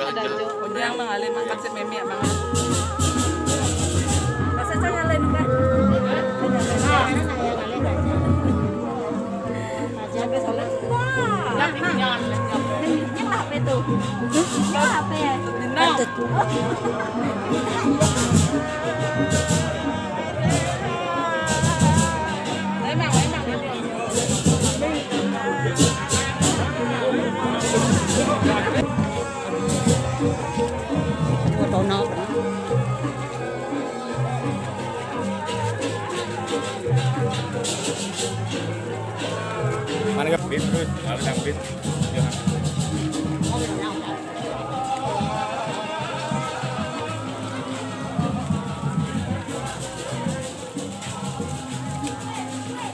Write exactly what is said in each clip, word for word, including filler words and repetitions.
Ujang mah ngalih mangkat si Memi, Mang. Masa saya ngalih mangkat? Jaga salah. Wah. Ini apa itu? Ini apa ya? Patut. Mana ke? Beat terus, ada yang beat. Jangan.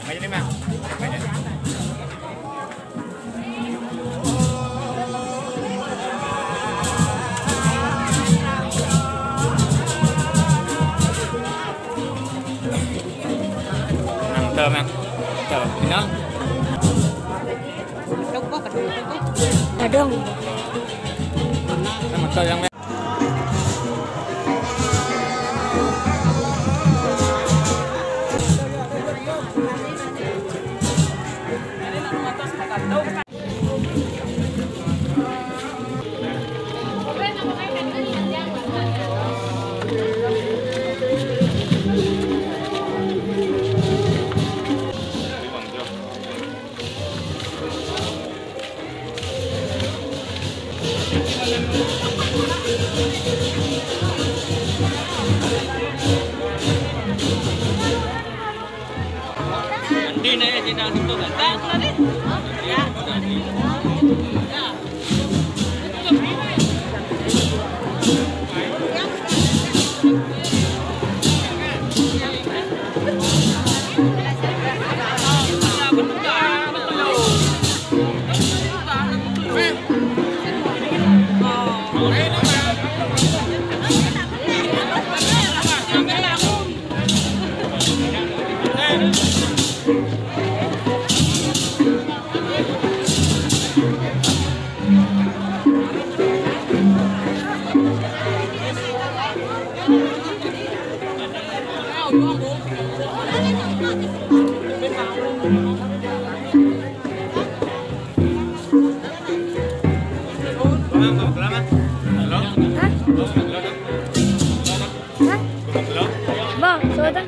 Ayo nih, Mang. Ayo. Mang, tuh, Mang. Tuh, final. Kadang. Mang, tuh yang Hah? Hah? Bang, soda.